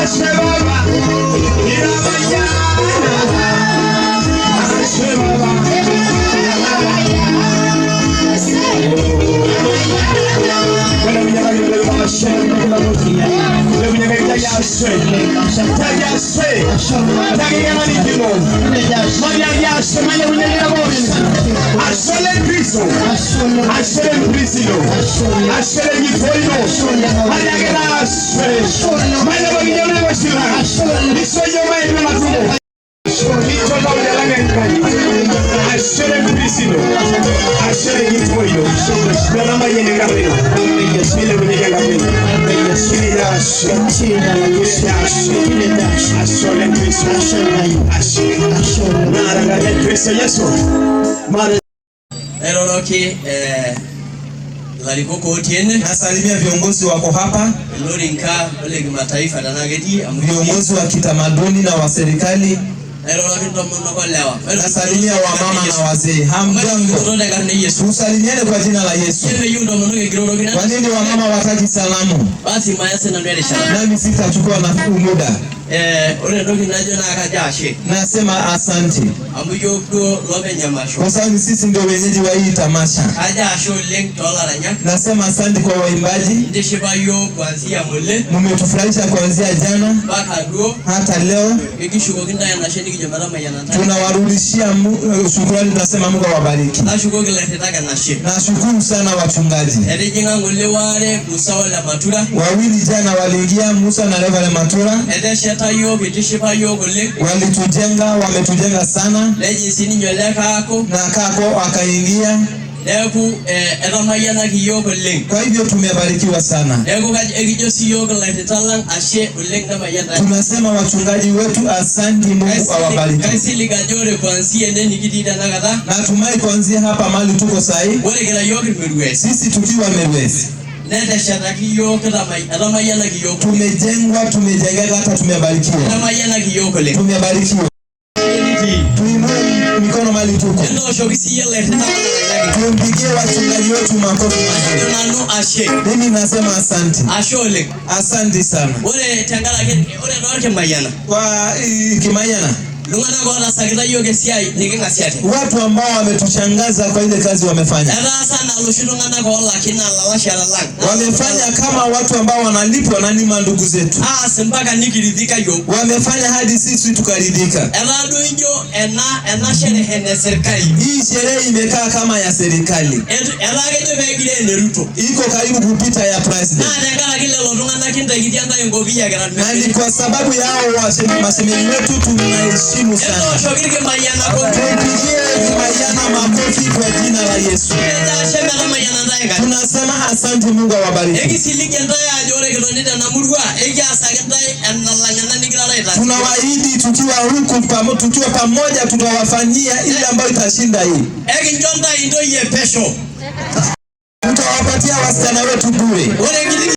Ashe Baba. Irabayana. Ashe Baba. Cristo Yesu. Nairoroki ilarikok otii ene. Nasalimia viongozi wako hapa, ilorinka ole kimataifa tenaa ketii amu ketii. Viongozi wa kitamaduni na wa serikali. Nairoroki intomonok olewa. Nasalimia wamama na wazee. Hamjambo? Tenkarna e Yesu. Tusalimiane kwa jina la Yesu. Kemeyieu intomonok enkirorokino. Kwa nini wamama wataki salamu? Basi maya sinanu erishata. Nami sitachukua na muda. Ore entoki najo naa kajo ashe. Nasema asante Amu iyiok duo lopeny emasho. Kwa sababu sisi ndio wenyeji wa hii tamasha. Kajo ashe oleng toolaranyak. Nasema asante kwa waimbaji, Intishipa yiok kuanzia ng'ole mmetufurahisha kuanzia jana mpaka duo. Hata leo. Ekishukoki ntae enashe nikijo metamayiana ntae. Tunawarudishia shukrani, tunasema Mungu awabariki. Nashukoki ilairritak enashe. Nashukuru sana wachungaji. Etijing'a ng'ole waare Musa ole Matura. Wawili jana waliingia, Musa na Reverend Matura, Etesheta yiok itishipa yiok oleng. Walitujenga, wametujenga sana, Nejing sininye ole Kaako. Na Kako akaingia. Neeku etamayianaki yiok oleng. Kwa hivyo tumebarikiwa sana. Neeku ekijo siyiok ilairritak lang ashe oleng nemayian ntae. Tunasema wachungaji wetu asante, Mungu awabariki. Kaisilig ajo ore kuanzia ene nikitii tenakata, Natumai kuanzia hapa mahali tuko sahi, ore kira yiok Irmerues, sisi tukiwa Merwes neteshetaki yiok etamayianaki yiok. Tumejengwa, tumejengeka, hata tumebarikiwa, Etamayianaki yiok oleng. Tumebarikiwa. Nikitii. Tuinue mikono mahali tuko, Entooshoki siyie ilairritak olaranyaki. Tumpigie wachungaji wetu makofi mazuri. Ajo nanu ashe. Mimi nasema asante, Ashe oleng. Asante sana. Ore tenkaraki ore toorkimayiana, Kwa Kimayana, iltung'anak ootasakita yiok esiai niking'asiate. Watu ambao wametushangaza kwa ile kazi wamefanya, Etaasa naa loshi tung'anak oolaki naa lalashera lang. Wamefanya kama watu ambao wanalipwa na ni mandugu zetu, Aas mpaka nikiridhika yiok. Wamefanya hadi sisi tukaridhika. Etaa duo ijo ena ena sherehe ene serikali. Hii sherehe imekaa kama ya serikali, Etaa kejo peegiroo ene Ruto. Iko karibu kupita ya president. Naa tenkaraki lelo tung'anak kintaikitia ntae enkopiyia kira Na ni irmemeri. kwa sababu yao mashemeji wetu tunaheshimu sana. Entooshoki irkimayiana kofi. Tumpigie Kimayana makofi kwa jina la Yesu. Etejo ashe metamayiana ntae Enkai. Tunasema asante, Mungu awabariki. Ekisilig ntae ajo ore kitoni tena murua ekiasaki ntae enalang ena nikirara aitaas. Tunawaahidi tukiwa huku tukiwa pamoja tutawafanyia ile ambayo itashinda hii. Ekincho ntae intoyie pesho. Tutawapatia wasichana wetu bure. Ore enkiti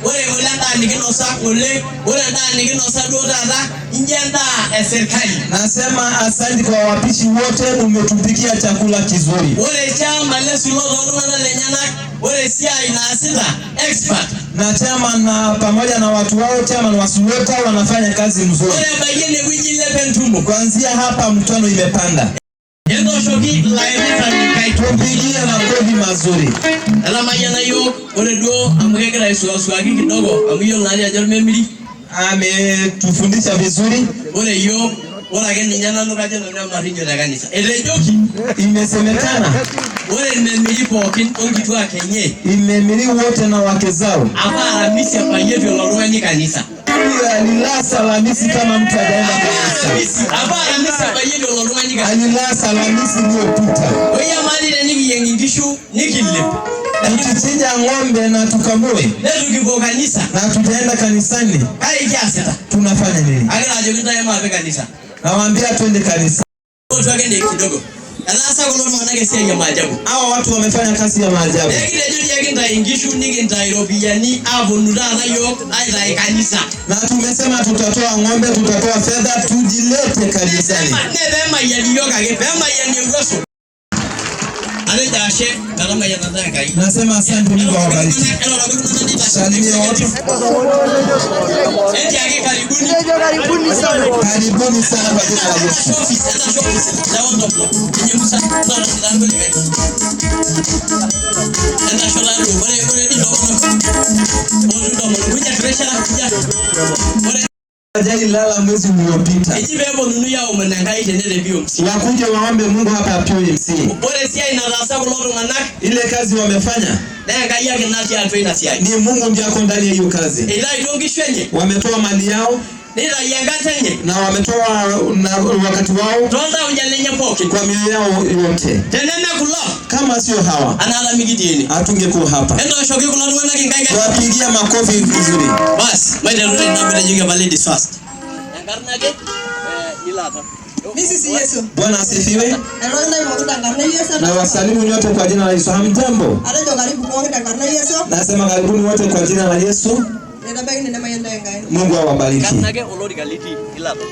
ore ng'ole endaa nikinosa ng'ole, ore endaa nikinosa duo taata injo endaa e serkali. Nasema asante kwa wapishi wote, umetupikia chakula kizuri. Ore chama le Sulot oltung'anak lenyenak, ore esiai naasita expert. Na chama na pamoja na watu wao, chama na Wasulota wanafanya kazi mzuri. Ore ebaiki enewueji ilepa entumo. Kuanzia hapa mtano imepanda. Entooshoki ilairritak Enkai. Tumpigie makofi mazuri. Etamayiana yiok ore duo amu kegira aisuasuaki kidogo amu iyiolo naadii ajo ormemiri. Ametufundisha vizuri. Ore yiok ore ake ninye nanu kajo nanu emarinyo te kanisa. Etejoki Imesemekana ore irmemiri pookin onkituak enye imemiri wote na wake zao. Apa aramisi ebayie eitu elo oltung'ani kanisa. Alilasa Alhamisi kama mtu hajaenda kanisa. Aramisi apa aramisi ebayie eitu elo oltung'ani kanisa. Alilasa Alhamisi iliyopita. Oi amali tenikiyieng inkishu nikilep. Tukichinja ng'ombe na tukamue Neitu kipuo kanisa. Na tutaenda kanisani, Kai kiasita? Tunafanya nini? Agira ajoki ntae maape kanisa. Nawaambia twende kanisa. Otu ake ene kidogo. Etaasa kulo tung'anak esiai e maajabu. Hawa watu wamefanya kazi ya maajabu. Ekitejo dii ekintayu inkishu nikintayu iropiyiani aaponu taata yiok aitayu kanisa. Na tumesema tutatoa ng'ombe, tutatoa fedha, tujilete kanisani. Nee peemayian yiok ake, peemayian ewuaso. Atejo Ashe metamayianata Enkai. Nasema asante, Mungu awabariki. Salimia watu. Etiaki karibuni. Karibuni sana kwa jina la Yesu. Office, entasho office. Lewa ntomonok. Ninye musa naata nkulikae. Entasho taduo. Ore dii ntomonok. Ootu ntomonok. Kuja treasurer, kuja. Ore Hawajalala mwezi uliopita. eji peeponunui aomon Enkai tene te PMC. Wakuje waombe Mungu hapa PMC. Ore esiai nataasa kulo tung'anak Ile kazi wamefanya naa Enkai ake natii atua ina siai. ni Mungu ndiye ako ndani ya hiyo kazi. Eitaituo nkishu enye, Wametoa mali yao neitayu enkata enye na wametoa na wakati wao tooltauja lenye pookin. kwa mioyo yao yote. Teneme kulo Kama sio hawa anaata mikitii ene. hatungekuwa hapa. Entooshoki kulo tung'anak inkaik. Wapigia makofi vizuri. Bas, maiteru tena metejoki apa ladies first. Enkarna ake nilo aton. Misisi Yesu. Bwana asifiwe. Airoroki ntae pookin tenkarna e Yesu. Na wasalimu nyote kwa jina la Yesu. Hamjambo? Atejo karibu pookin tenkarna e Yesu. Nasema karibuni wote kwa jina la Yesu. Naitabaiki nemayian ntae Enkai. Mungu awabariki. Enkarna ake olorika litii nilo aton.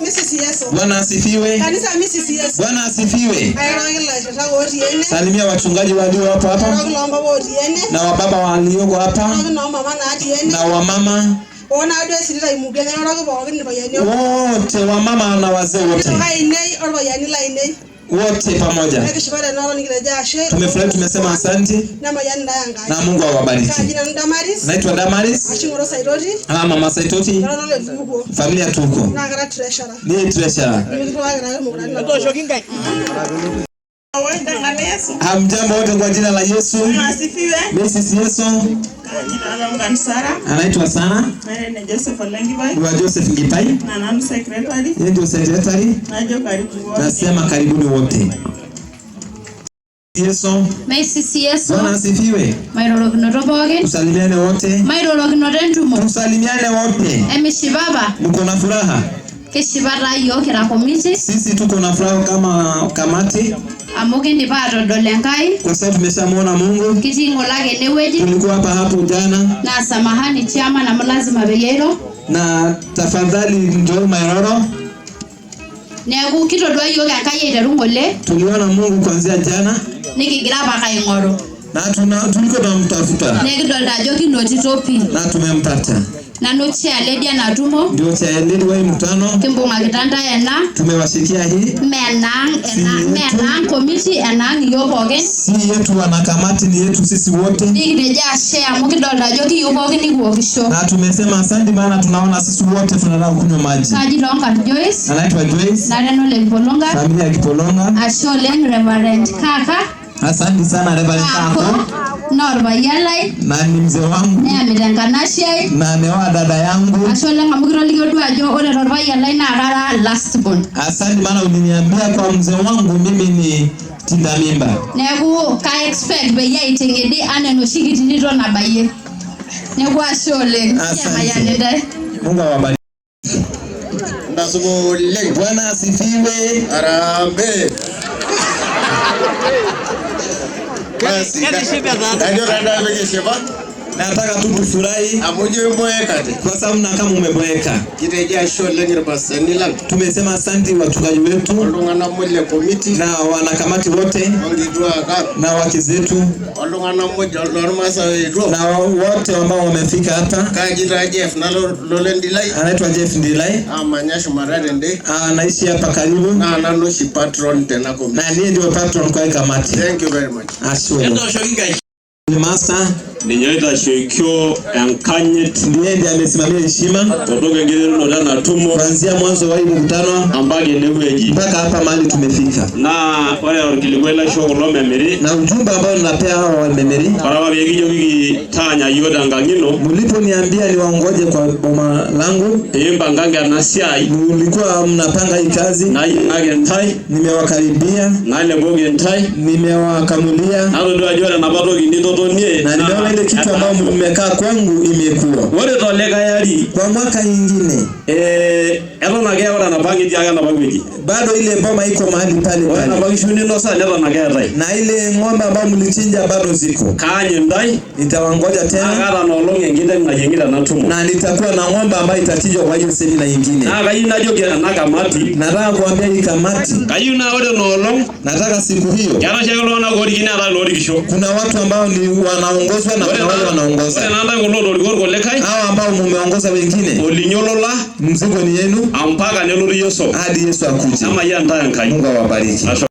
Misisi Yesu. Bwana asifiwe. Kanisa misisi Yesu. Bwana asifiwe. Airoroki ilairritak otii ene. Salimia wachungaji walio hapo hapa Airoroki loompapa otii ene. na wababa walioko hapa Airoroki noomama naatii ene. na wamama Oonaduo esirita imugen airoroki pookin irpayiani wote, wamama na wazee wote, Kitok ainei orpayiani lainei. wote pamoja. Ekishipa tena nikitejo ashe. Tumefurahi, tumesema asante Nemayian ntae Enkai. na Mungu awabariki. Kaji nanu Damaris. Naitwa Damaris Ashu ng'oro Saitoti. ama Mama Saitoti, Nara le Tuko. familia tuko Naa kara treasurer. ni treasurer. Nimekirriwaki taake imukurani nabo. Entooshoki inkaik. Hamjambo wote kwa jina la Yesu. Asifiwe. Mrs. Yesu Jina langu ni Sara. anaitwa Sara Nare ne Joseph Olengipai. ni wa Joseph Ngipai, Na nanu secretary. yeye ndio secretary. Najo karibu wote. Nasema karibuni wote. Yesu, Meisisi Yesu, Bwana asifiwe. mairorokinoto pookin, Tusalimiane wote, mairorokinoto entumo, tusalimiane wote. emishipapa, Mko na furaha? kishipa taa yiok kira komiti Sisi tuko na furaha kama kamati amu kindipa atodol Enkai, kwa sababu tumeshamwona Mungu. kitii ng'ole ake enewueji Tulikuwa hapa hapo jana, naa samahani chairman amu lazima peyie airo. na tafadhali njoo Mairoro. Neeku kitodua yiok Enkai aiteru ng'ole Tuliona Mungu kuanzia jana nikigira apake aing'oru na tulikuwa tunamtafuta nekidolta ajo kinotito pii. na tumempata. Nanu chair lady ena tumo, Ndio chairlady wa hii mkutano, kimbung'akita ntae ena tumewashikia hii, mee enaang' ena mee enaang' komiti enaang' iyiok pookin si yetu wanakamati, ni yetu sisi wote, nikitejo ashe amu kidolta ajo kiyieu pookin nikiwokisho. na tumesema asante, maana tunaona sisi wote tunataka kunywa maji. Kaji toonkarn Joyce Anaitwa Joyce, nara enole Kipolonga familia ya Kipolonga. ashe oleng Reverend Kaka Asante sana Reverend Kako Kako, naa orpayian lai na ni mzee wangu neyamita enkanashe ai na ameoa dada yangu. ashe oleng amu kitolikio duo ajo ore torpayian lai naa kara last born Asante maana uliniambia kwa mzee wangu mimi ni tinda mimba. neeku ka expect peyie aiting'idi anaa enoshi kiti tito nabayie neeku ashe oleng Asante. emayian intae. Mungu awabariki. Nasupa oleng. Bwana asifiwe. Harambee. Basi, Ketishipe taa. kajo taa pikishipa Nataka tu tufurahi amu ijo imboekate. kwa sababu na kama umeboeka. Kitejo ashe oleng irpasani lang Tumesema asante wachungaji wetu oltung'anak muj le komiti na wanakamati wote onkituak ang na wake zetu oltung'anak muj lormaasai oetuo. na wote ambao wamefika hapa. Kaji taa Jeff nalo lolendilai Anaitwa Jeff Ndilai, amanya shumata tende anaishi hapa karibu naa nanu oshi patron tena komiti. na niye ndio patron kwa hii kamati. Thank you very much. Ashukuru. Entooshoki inkaik. Master Ninye oitashekio enkanyit ndiye ndiye amesimamia heshima kutoka enkiterunoto ena tumo kuanzia mwanzo wa hii mkutano mpaka enewueji. mpaka hapa mahali tumefika, Naa ore orkilikuai laishoo kulo memiri, na ujumbe ambao ninapea hawa wamemeri, ore apa pee kijokiki taanya yiok tenkang ino mliponiambia niwaongoje kwa boma langu, pee impanganga ena siai mlikuwa mnapanga hii kazi, nayieng'aki intae nimewakaribia, nalepoki intae nimewakamulia natodua ajo ore enapa toki nitotonie Na naa nimeona Ile kitu ambayo mmekaa kwangu imekuwa. Ore tolikae ari Kwa mwaka ingine eton ake ore enapa ang etii ake enapa wueji. Bado ile boma iko mahali pale Ore pale, enapa kishu ninosa neton ake eetae. Na ile ng'ombe ambayo mlichinja bado ziko. Kaany intae Nitawangoja naa tena kaata inoolong enkiteng nayieng'i tena tumo. Na nitakuwa na ng'ombe ambayo itachinjwa kwa hiyo semina nyingine. Naa kayieu najoki ena kamati, Nataka kuambia hii kamati, kayieu naa ore inoolong nataka siku hiyo keetae oshiake iltung'anak ooriki neetae iloorikisho. Kuna watu ambao ni wanaongozwa na Ore kuna wale naa wanaongoza. ore naa ntae kulo otoriko irkulikae, Hao ambao mumeongoza wengine, olinyi olola mzigo ni yenu ampaka nelotu Yesu. Hadi Yesu akuje. Nemayian ntae Enkai. Mungu awabariki. Ashe.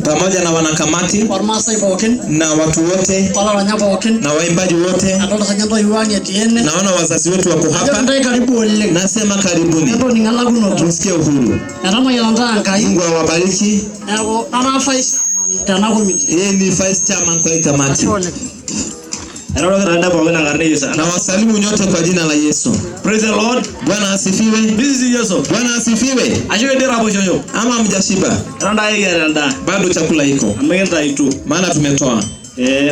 Pamoja na wanakamati Ormaasai pookin na watu wote olaranyak pookin na waimbaji wote, adolta ajo intoiwuo ang etii ene. Naona wazazi wetu wako Ajo hapa. ntae karibu oleng. Nasema karibuni, Entoningo elakunoto. tusikie uhuru. Etamayiana ntae Enkai. Mungu awabariki. Neeku nara vice chairman tena committee. Yeye ni vice chairman kwa hii kamati. Ashe oleng. Airoroki taa ntae pookin enkarna e Yesu. Na wasalimu nyote kwa jina la Yesu. Praise the Lord. Bwana asifiwe. This is Yesu. Bwana asifiwe. Ashe edira poshoyo. Ama mjashiba? Eton taa kiata endaa. Bado chakula iko. Amu kintaituo. Maana tumetoa.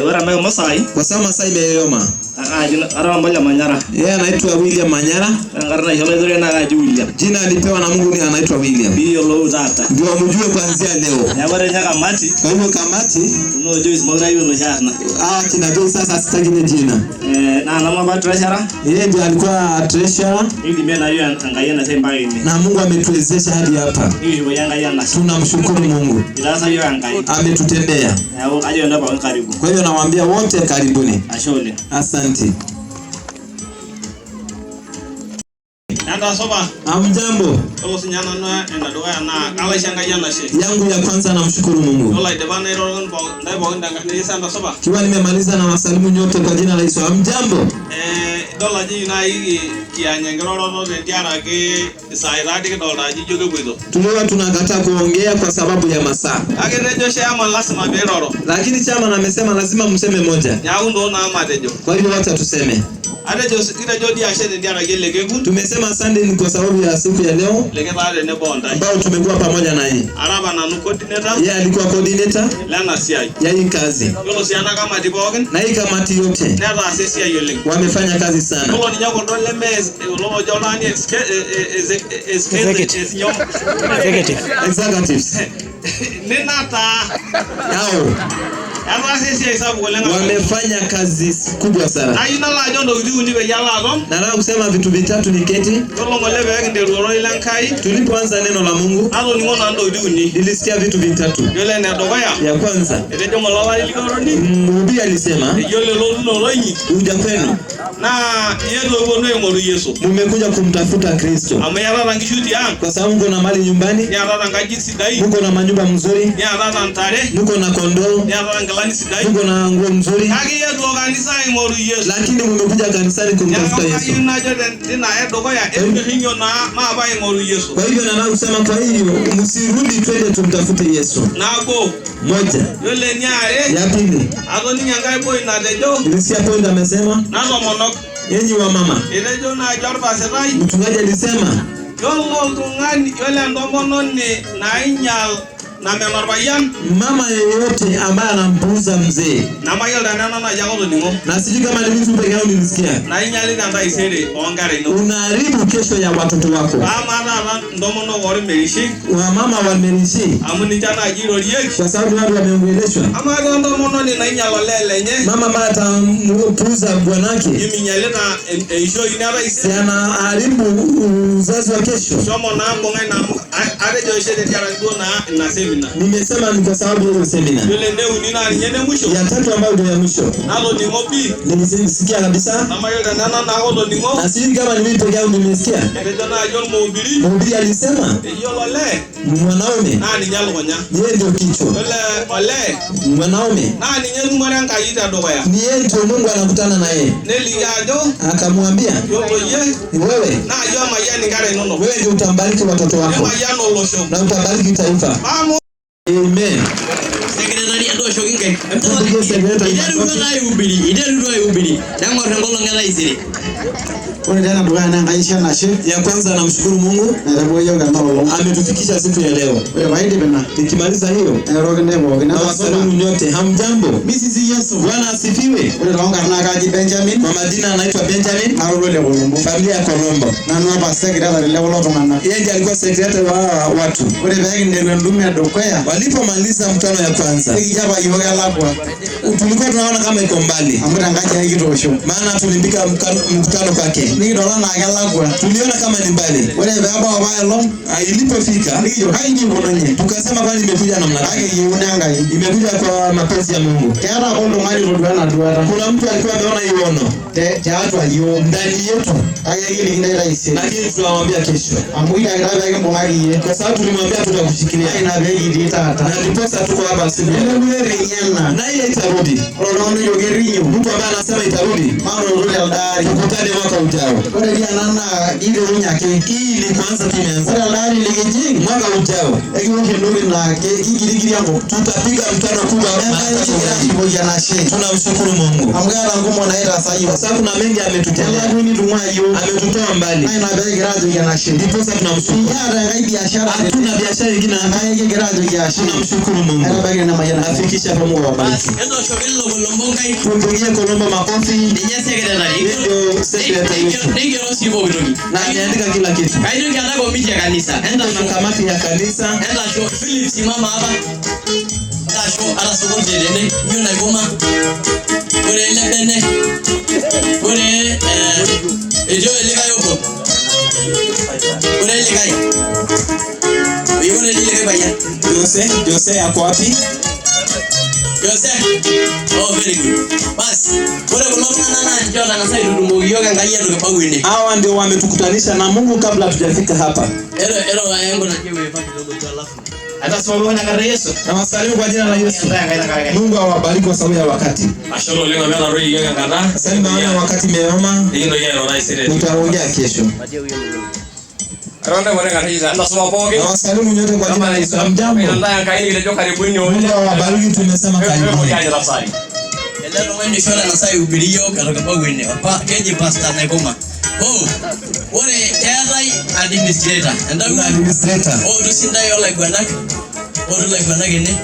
Ore amu masai. Kwa sababu masaa imeyoma. Kaji ara Ole Manyara. Yeye anaitwa William Manyara. Ore enkarna naisho Olaitoriani naa kaji William. Jina alipewa na Mungu ni anaitwa William. Piiyiolou taata. Ndio mjue kuanzia leo. Neeku ore ninye kamati. Kwa hivyo kamati, Kuna Joyce mokure ayieu enoshi arna. Hawa kina Joyce sasa sitaki ile jina. Naa nanu apa treasurer. Yeye ndiye alikuwa treasurer Nikidimie naa yiok Enkai ena siai mpaka ene. Na Mungu ametuwezesha hadi hapa. Nikishukoki Enkai enashe. Tunamshukuru Mungu. Itaasa yiok Enkai. Ametutendea. Neeku kajoki ntae pookin karibu. Kwa hivyo nawaambia wote karibuni. Ashe oleng. Asante. Entasupa. Hamjambo. Yiolo sinye nanu enedukuya naa kalo aisho Enkai enashe. Yangu ya kwanza namshukuru Mungu. Yiolo aidipa nairoroki ntae pookin tenkarna e Yesu entasupa. Kiwa nimemaliza na wasalimu nyote kwa jina la Yesu. Hamjambo. Idol ajo iyieu naaji kiany enkiroroto tentiaraki isaai taadii kidolta ajo ijo kepuoito. Tulikuwa tunakataa kuongea kwa sababu ya masaa. Kake etejo chairman lazima piiroro. Lakini chairman amesema lazima mseme moja. Neeku ntoo naa matejo. Kwa hivyo wacha tuseme. Atejo kitejo dii ashe tentiaraki ele kekun Tumesema asante ni kwa sababu ya siku ya leo likitaa tenebo ontae. ambao tumekuwa pamoja nanyi. Ara apa nanu coordinator Yeye alikuwa coordinator lena siai. Ya hii kazi. Yiolo sii ena kamati pookin Na hii kamati yote netaasa esiai oleng. Wamefanya kazi sana. Yiolo ninye kuldo leme kulo oojo oltung'ani Executive. Executives. Ninataa. Hao Etaasa esiai sapuk oleng. Wamefanya kazi kubwa sana. Nayieu nalo ajo ntokitin uni peyie alo aton. Nataka kusema vitu vitatu niketi. Yiolo ng'ole pee kinteru ororei le Nkai Tulipoanza neno la Mungu, natoning'o nanu ntokitin uni. Nilisikia vitu vitatu. Yiolo enedukuya Ya kwanza, etejo ng'ole olailikiononi mhubiri alisema, yiolo elotunoto inyi kuja kwenu naa iyie tooponu aing'oru Yesu. Mumekuja kumtafuta Kristo. Amu iyatata nkishu tiang' Kwa sababu mko na mali nyumbani, niatata nkajijik sidain, mko na manyumba mzuri, niatata ntare, mko na kondoo, niatata nkilani sidain, mko na nguo mzuri, kake iyetuo kanisa aing'oru Yesu. Lakini mumekuja kanisani kumtafuta Neeku Yesu. kayieu najo tina edukuya emirrinyo naa maape aing'oru Yesu. Kwa hivyo nataka kusema, kwa hiyo msirudi, twende tumtafute Yesu. Nabo. Moja. Yiolo eniare Ya pili, atoning'o enkae boi natejo nilisikia point amesema, natomonok enyi wa mama, etejo naaji orpasitai mchungaji alisema, yiolo oltung'ani yiolo entomononi nainyial namen orpayian mama yeyote ambaye anampuuza mzee, namayiolo tenaa nanu naaji ake otoning'o na sijui kama ni mimi peke yangu nilisikia, nainyialita entaisere oonkera inonok. Unaharibu kesho ya watoto wako. Amaa taata intomonok ormerishi Wamama wamerishi, amu ninche naaji irorieki kwa sababu watu wameongeleshwa. amaa taa entomononi nainyial olee lenye Mama ambaye atampuuza bwanake, iminyialita eishoi ino si etaisere anaharibu uzazi wa kesho? Shomo naa mbung'a ina amu atejo oshi tentiaraki duo naa ina semina. Nimesema ni kwa sababu ya hiyo semina. Yiolo eneuni naa ninye enemwisho Ya tatu ambayo ndio ya mwisho, natoning'o pii nilisikia kabisa, namayiolo tenaa nanu ake otoning'o na sijui kama ni mimi peke yangu nimesikia. etejo naaji ormuubiri Mhubiri alisema, eyiolo olee mwanaume naa ninye elukunya yeye ndio kichwa, yiolo olee mwanaume naa ninye etumore Enkai tedukuya ni yeye ndio Mungu anakutana na yeye. neliki ajo Akamwambia, yiolo iyie wewe naa iyie omayian inkera inonok wewe ndio utambariki watoto wako nemayian olosho na utabariki taifa. Amu Amen. Sekretari etooshoki nkaik. Tupige sekretari Iterutua makofi. taa aihubiri, iterutua aihubiri. uni. Neng'or enkolong e taisere. Ore tena dukuya naa Enkai isho enashe. Ya kwanza namshukuru Mungu naitawuo yiok ena olong. Ametufikisha siku ya leo. Ore paidip ina. Nikimaliza hiyo nairoroki intae pookin. Na wasalimu nyote. Hamjambo? Misisi Yesu. Bwana asifiwe. Ore toonkarn naa kaji Benjamin. Kwa majina anaitwa Benjamin. Nara ole Kolombo. Familia ya Kolombo. Nanu apa secretary le kulo tung'anak. Yeye ndiye alikuwa secretary wa hawa watu. Ore pee kinteru entumo edukuya. Walipomaliza mkutano ya kwanza. Nikijo apa yiok kelakwa. Tulikuwa tunaona kama iko mbali. Amu tenkaji ai kitoosho. Maana tulimpika mkutano kwake. Nikidol anaa kelakwa. Tuliona kama ni mbali. Ore pee ebau apa elong. Ilipofika nikijo kai inji ikununye. Tukasema kwani imekuja namna gani? Kake eyieuni Enkai. Imekuja kwa mapenzi ya Mungu. Keeta apa oltung'ani otodua ena duata. Kuna mtu alikuwa ameona hiyo ono Tiatua yiok. Ndani yetu. Kake ekiliki intae taisere. Lakini tunawaambia kesho. Amu kitiakita pee kimbung'aki iyie. Kwa sababu tulimwambia tutakushikilia. Naa ina pee kitii taata. Na ndiposa tuko hapa siku ya leo. Nemeku erinyo ena. Na hiyo itarudi. Ore oltung'ani ojo kerinyo. Mtu ambaye anasema itarudi. Manoto telde ari. Tukutane mwaka ujao. Ore dii ena naa kiterunye ake. Hii ni kuanza tu imeanza. Ore elde ari likijing. Mwaka ujao. Ekiwosh entoki naa kikirikiri enkop. Tutapiga mkutano kubwa. Enkai kigira ashukoki enashe. Tunamshukuru Mungu. Amu keeta nkumok naitaasa yiok. Kwa sababu kuna mengi ametutendea. Kelakwa enitung'ua yiok. Ametutoa mbali. Naa ina pee kigira ajoki enashe. Ndiposa tunamshukuru. Mikiata enkae biashara. Hatuna biashara ingine. Kake kigira ajoki ashe. Tunamshukuru Mungu. Aitabaiki nena mayian. Afikisha hapo, Mungu awabariki. Etooshoki ilo Kolombo nkaik. Tumpigie Kolombo makofi. Ninye secretary. Ndio secretary wetu. Neigero sii pooki toki. Na ameandika kila kitu. Kaitoki ata komiti e kanisa. Entasho kamati ya kanisa. Entasho Philip simama hapa. Entasho ata sokote tene. Nyo naikoma. Ore ele bene. Ore etii olikae obo. Ore likae. Ore likae payian. Jose, Jose ako wapi? Jose. Oh, very good. Bas, ore kulo tung'anak naa ninche ootang'asa aitutumoki yiok Enkai etu kibau ene. Hawa ndio wametukutanisha na Mungu kabla hatujafika hapa. Ero ero aengo naje wefa kidogo tu alafu. Na wasalimu kwa jina la Yesu. Mungu awabariki kwa sababu ya wakati. Ashe oleng amu etaroyie yiok enkata. Sasa naona wakati imeoma, Nikintoki airo taisere. tutaongea kesho. Na wasalimu nyote kwa jina la Yesu. Hamjambo? Mungu awabariki, tumesema karibuni. Ele tung'ani oshi otang'asa aihubiri yiok etu kibau ene. Keji Pastor Naikoma. Oh, ore keetae administrator. Kuna administrator. Ootu sii intae olaiguanak. Ootu ilaiguanak ene.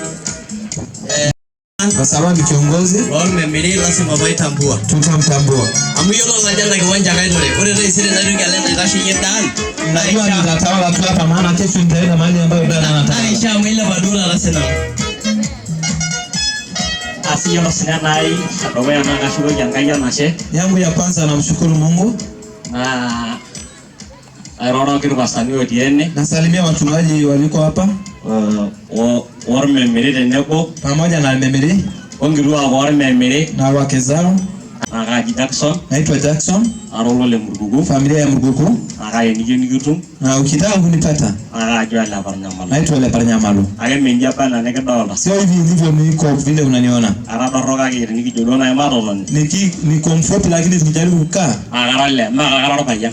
Kwa sababu kiongozi Loolmemiri lazima paitambua. Tutamtambua. Amu iyiolo ajo ena kiwanja kaitore. Ore taisere naitoki alo enaitasheyie Dan. Najua nitatawala tu hapa maana kesho nitaenda mahali ambayo Dan anatawala. Aisha amu ilepa duo taata sinanu. Asi yiolo sinye nai edukuya naa kashukoki Enkai enashe. Yangu ya kwanza namshukuru Mungu. Naa airoroki irpastani otii ene. Nasalimia wachungaji waliko hapa. Ormemiri tenebo. Pamoja na memiri. Onkituak ormemiri. Na wake zao. Naa kaji Jackson. Naitwa Jackson. Ara olole Murkuku. Familia ya Murkuku. Naa kaenikieu nikitum. Na ukitaka kunipata. Naa kaji Ole Parnyamalu. Naitwa Ole Parnyamalu. Kake mee apa ena nikidolta. Sio hivi ilivyo niko vile unaniona. Ara dorrop kake tenikijo duo nai matotoni. Niko mfupi lakini tukijaribu kukaa. Naa kara olee, naa kara orpayian.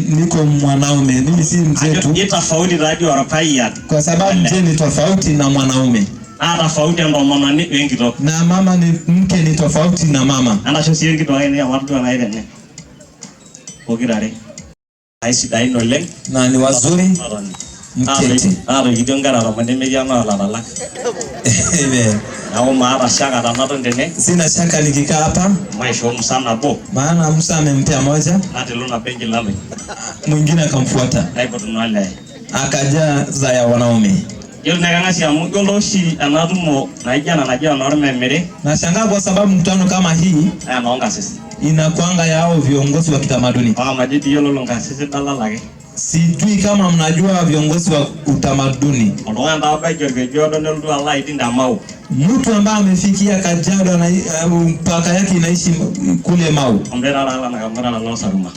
Niko mwanaume, mimi si mzee tu. Ajo tofauti taa orpayian. Kwa sababu mzee ni tofauti na mwanaume. Naa tofauti entomononi we enkitok. Na mama ni mke ni tofauti na mama. Entasho sii enkitok ainei amu atodua nai tene. Pokirare. Aisidain oleng. Na ni wazuri. Mketi. Naatoikitio nkera tomon nemetii enoo latalak. Amen. Neeku maata shaka tenaton tene. Sina shaka nikikaa hapa. Maishoo Musa nabo. Maana Musa amempea moja. Natilu nabo enkila lai. Mwingine akamfuata. Naipotu naa olee. Akajaza ya wanaume. Yiolo naa kang'as amu yiolo oshi ena tumo naijo ena naji enoormemiri. Nashangaa kwa sababu mkutano kama hii naa enoonkasisi. Inakuanga ya hao viongozi wa kitamaduni. Mpaka majo iyiololo nkasisi dalala ake. Sijui kama mnajua viongozi wa utamaduni. Oltung'ani taa obaiki orkeju odo nelotu alo aiting te Mau. Mtu ambaye amefikia Kajiado na mpaka yake inaishi kule Mau. Ombe taata ala nakamura lalo Saruma.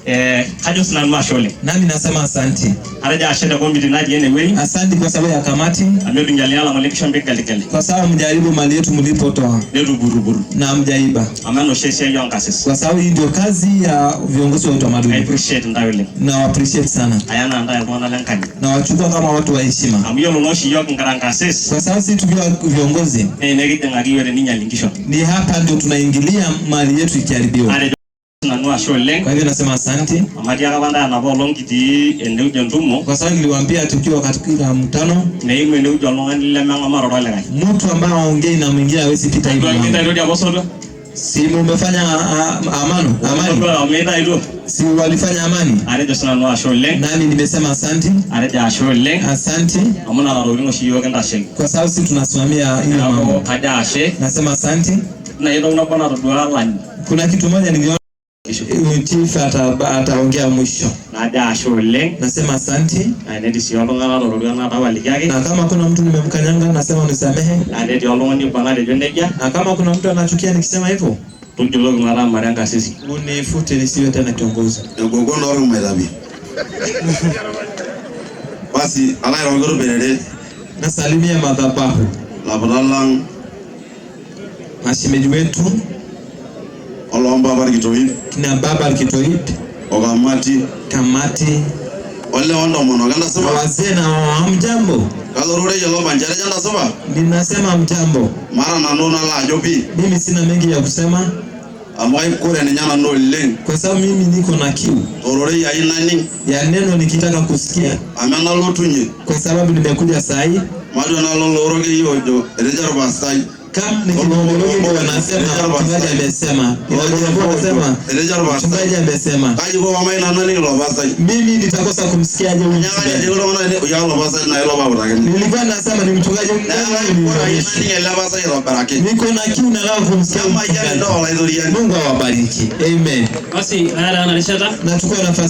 Kajo sinanu ashe oleng. Nami nasema asante. Atejo ashe te komiti natii enewueji. Asante kwa sababu ya kamati, Amu eitu inyialiala ng'ole kisho mpigaligale. kwa sababu mjaribu mali yetu mlipotoa Netuburuburu. na mjaiba, Amu ena oshi esiai oonkasis. kwa sababu hii ndio kazi ya viongozi wa I utamaduni. appreciate intae oleng. Na appreciate sana Aya naa intae iltung'anak lenkanyit. na wachukua kama watu wa heshima, Amu yiolo naa oshi iyiok kira nkasis kwa sababu sisi tukiwa viongozi naa enekijing'aki iyiok teninyiali inkishon. ni hapa ndio tunaingilia mali yetu ikiharibiwa. Atejo sinanu ashe oleng. Kwa hivyo nasema asante, Amu atiaka apa intae enapa olong kitii enewueji entumo kwa sababu niliwaambia tukiwa katika mkutano, meimu enewueji oltung'ani lemeng'amaa olikae. mtu ambaye aongei na mwingine hawezi pita hivi Duake mambo. mintaituo dii apa osotua? Si mumefanya amano amani, Osotua mintaituo. si walifanya amani? Atejo sinanu ashe oleng. Nami nimesema asante, Atejo ashe oleng. asante, Amu nena tokitin oshi iyiok kintasheki. kwa sababu sisi tunasimamia hiyo Neeku mambo. kajo ashe. Nasema asante. Naa entoki nabo natodua Lani. Kuna kitu moja niliona chief ataongea mwisho. Najo ashe oleng. Nasema asante, Naa tenetii sii oltung'ani latororua natapalikiaki. na kama kuna mtu nimemkanyanga nasema nisamehe, Naa tenetii oltung'ani oiba natejo nejia. na kama kuna mtu anachukia nikisema hivyo Tujuloki mataa mara enkasisi. unifute nisiwe tena kiongozi. Egogon ormaitabi. Basi alo airoroki orperere Nasalimia madhabahu, laputak lang mashemeji wetu oloompapa Orkitoip kina baba Alkitoip, okamati kamati olewa ontomonok entasipa. wazee na hamjambo. Kalo ororei lobanji atejo entasipa. Ninasema mjambo, Maata nanu nalo ajo pii mimi sina mengi ya kusema amu kaikure ninye nanu oleng kwa sababu mimi niko na kiu tororei ai naning ya neno nikitaka kusikia, amu enalotunye kwa sababu nimekuja saa hii. matua nalo loorokeyie ojo etejo orpastai Kama nikilongologi ndio wanasema mchungaji amesema, Kilongologi wanasema etejo orpastai mchungaji amesema, kaji iko pamai nanu aning ilo pastai mimi nitakosa kumsikiaje huyu nyakani mchungaji? etii iltung'anak ene ilo pastai naa ilo pautakini Nilikuwa nasema ni mchungaji neeku mgani ore ake unionyeshe. naning ele pastai aitobiraki Niko na kiu nataka kumsikia huyu nemayian mchungaji. ntoo olaitoriani. Mungu awabariki. Amen. Basi aya taa ena rishata Nachukua nafasi.